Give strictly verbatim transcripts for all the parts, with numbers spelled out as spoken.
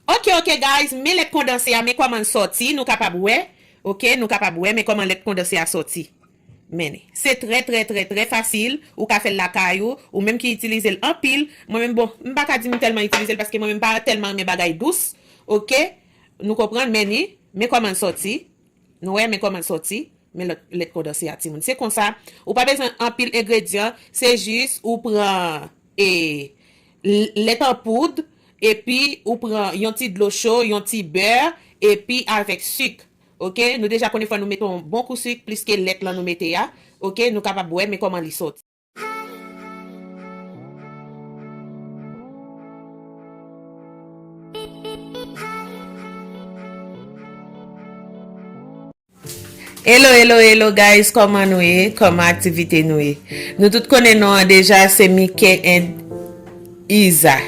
Ok, ok, guys, men lèt kondanse a, men kòman l sòti, nou kapab wè. Ok, nou kapab wè, men kòman lèt kondanse a sòti. Men, se trè, trè, trè, trè fasil. Ou ka fè l lakay ou, ou menm ki itilize l anpil. Mwen menm, bon, m pa ka di m tèlman itilize l paske mwen menm pa tèlman renmen bagay dous. Ok, nou konprann, men ni, men kòman l sòti. Nou wè, men kòman l sòti. Men lòt, lèt kondanse a, timoun. Se konsa, ou pa bezwen anpil engredyan, se jis ou pran, e, l-, lèt an poud, epi ou pran yon ti dlo cho, yon ti bè, epi avèk sik. Ok, nou deja konnen fò nou mete yon bon kou sik, plis ke lèt lan nou mete a. Ok, nou kapab wè, men kòman li sòti. Hello, hello, hello, guys, kòman nou ye? Kòman aktivite nou ye? Nou tout konnen non an deja, se Mike and Iza.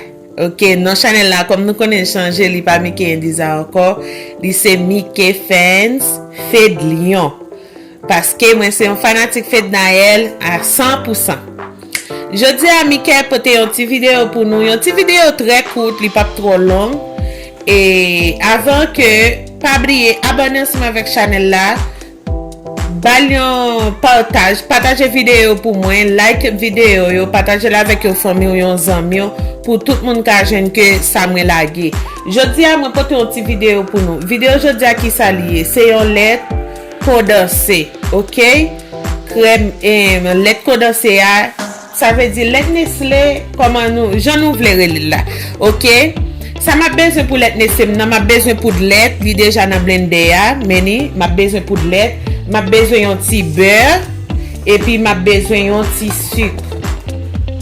Ok, non chanèl la, kòm nou konnen chanje, li pa Mike and Iza ankò, li se Mike Fans Fedlion. Paske mwen se yon fanatik Fednaelle a san pou san. Jodi a, Mike pote yon ti videyo pou nou, yon ti videyo trè kout, li p ap twò long. E avan ke, pa bliye abòne ansanm avèk chanèl la, ba l yon pataj, pataje videyo pou mwen, like videyo yo, pataje l avèk yon fanmi w, yon zanmi w, pou tout moun ka jwenn ke sa mwen lage. Jodi a, mwen pote yon ti videyo pou nou. Videyo jodi a, ki sa li ye? Se yon lèt kondanse, ok? Krèm, em, lèt kondanse a, sa vle di lèt Nestle, kòman nou, jan nou vle rele l la, ok? Sa m ap bezwen pou lèt Nestle m nan, m ap bezwen poud lèt, li deja nan blendè a, men ni, m ap bezwen poud lèt, m ap bezwen yon ti bè, epi m ap bezwen yon ti sik.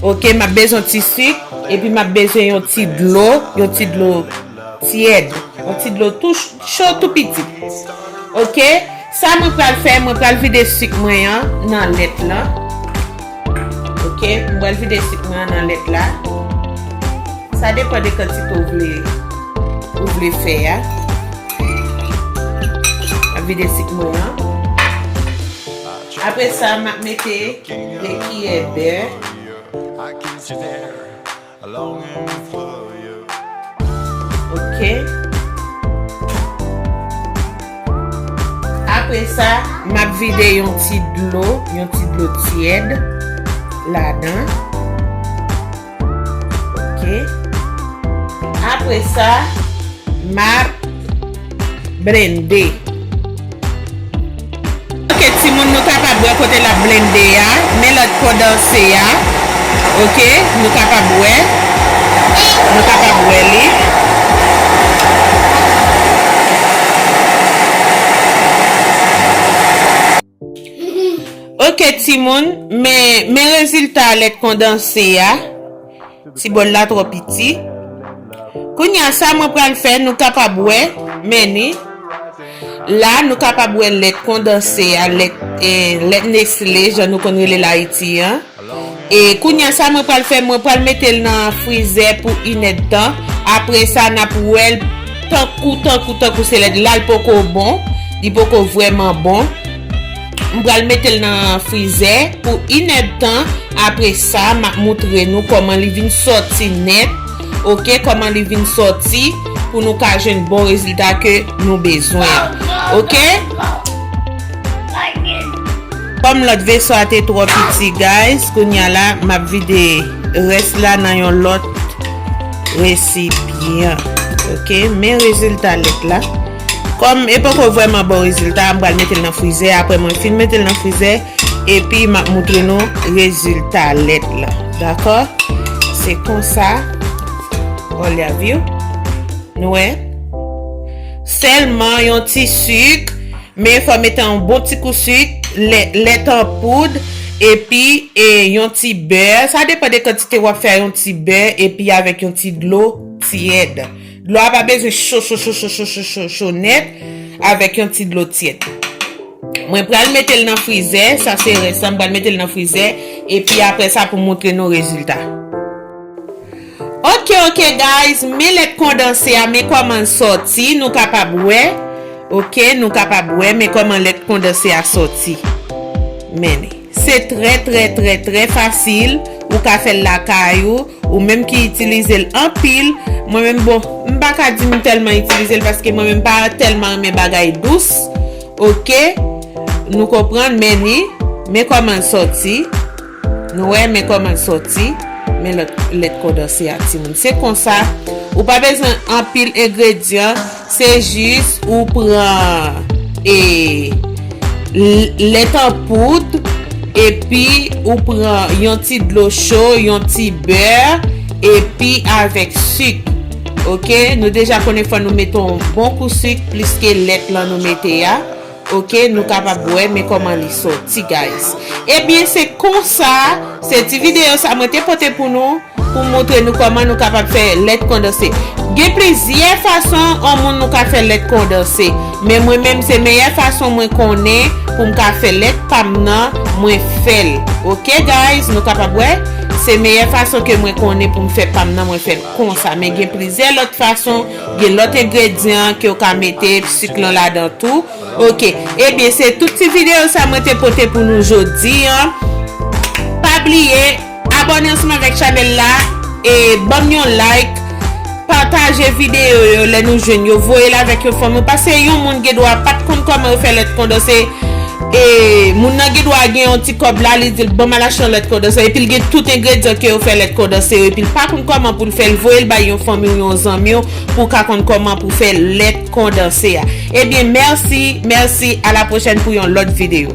Ok, m ap bezwen yon ti sik, epi m ap bezwen yon ti dlo, yon ti dlo tyèd, yon ti dlo tou ch-, cho tou piti. Ok, sa mwen pral fè, mwen pral vide sik mwen an nan lèt lan. Ok, mwen pral vide sik mwen an nan lèt la. Sa depann de kantite ou vle, ou vle fè a. M ap vide sik mwen an. Apre sa, m ap mete de kiyè bè. Ok. Apre sa, m ap vide yon ti dlo, yon ti dlo tyèd ladan. Ok. Apre sa, m ap blende. Ok, timoun, nou kapab wè kote l ap blende a, men lòt kondanse a. Ok, nou kapab wè. Nou kapab wè li. Ok, timoun, men, men rezilta lèt kondanse a. Ti bòl la twò piti. Kounye a, sa mwen pral fè, nou kapab wè, men ni. La, nou kapab wè lèt kondanse a, lèt, eh, lèt Nestle, jan nou konn rele l Ayiti an. E kounye a, sa mwen pral fè, mwen pral mete l nan frizè pou inèdtan. Apre sa, n ap wè l tankou, tankou, tankou se lèt la, l poko bon. Li poko vrèman bon. M pral mete l nan frizè pou inèdtan. Apre sa, m ap moutre nou kòman li vin sòti nèt. Ok, kòman li vin sòti pou nou ka jwenn bon rezilta ke nou bezwen an. Ok? Kòm lòt veso a te twò piti, guys, kounye a la, m ap vide rès la nan yon lòt resipyan. Ok, men rezilta lèt la. Kòm e poko vrèman bon rezilta, m pral mete l nan frizè. Apre mwen fin mete l nan frizè, epi m ap moutre nou rezilta lèt la. Dakò? Se konsa. Olya, view. Nou wè? Sèlman yon ti sik, men fò mete yon bon ti kou sik, lè, lèt an poud, epi, e, yon ti bè. Sa depann de kantite w ap fè, yon ti bè, epi avèk yon ti dlo tyèd. Dlo a pa bezwen cho, cho, cho nèt, avèk yon ti dlo tyèd. Mwen pral mete l nan frizè, sa se rès la, m pral mete l nan frizè, epi apre sa pou moutre nou rezilta. Ok, ok, guys, men lèt kondanse a, men kòman l sòti, nou kapab wè. Ok, nou kapab wè, men kòman lèt kondanse a sòti. Men, se trè, trè, trè, trè fasil. ou ka fè l lakay ou, ou menm ki itilize l anpil. Mwen menm, bon, m pa ka di m tèlman itilize l paske mwen menm pa tèlman renmen bagay dous. Oke, nou konprann, men ni, men kòman l sòti. Nou wè, men kòman l sòti. Men lòt lèt kondanse a, timoun. Se konsa, ou pa bezwen anpil engredyan, se jis ou pran e l- lèt an poud, epi ou pran yon ti dlo cho, yon ti bè, epi avèk sik. Oke, nou deja konnen fò nou mete yon bon kou sik plis ke lèt lan nou mete a. Oke, nou kapab wè men kòman li sòti, guys. Ebyen, se konsa, se ti videyo sa mwen te pote pou nou, pou montre nou kòman nou kapab fè lèt kondanse. Gen plizyè fason yon moun nou ka fè lèt kondanse, men mwen menm se meyè fason mwen konnen pou m ka fè lèt pa m nan, mwen fè l. Oke, guys, nou kapab wè, se meyè fason ke mwen konnen pou m fè pa m nan, mwen fè l konsa. Men gen plizyè lòt fason, gen lòt engredyan ke w ka mete sik lan ladan tou. Oke, ebyen, se tout ti videyo sa mwen te pote pou nou jodi an. Pa bliye, abòne ansanm avèk chanèl la e ban m yon like, pataje videyo yo lè nou jwenn yo, voye l avèk yon fanmi w, paske yon moun gen dwa pa t konn kòman yo fè lèt kondanse. E moun nan gen dwa gen yon ti kòb la, li di l, "Ban m al achte yon lèt kondanse," epi l gen tout engredyan ke yo fè lèt kondanse yo, epi l pa konn kòman pou l fè l, voye l bay yon fanmi w, yon zanmi w, pou w ka konn kòman pou fè lèt kondanse a. Ebyen, mèsi, mèsi, a la pwochèn pou yon lòt videyo.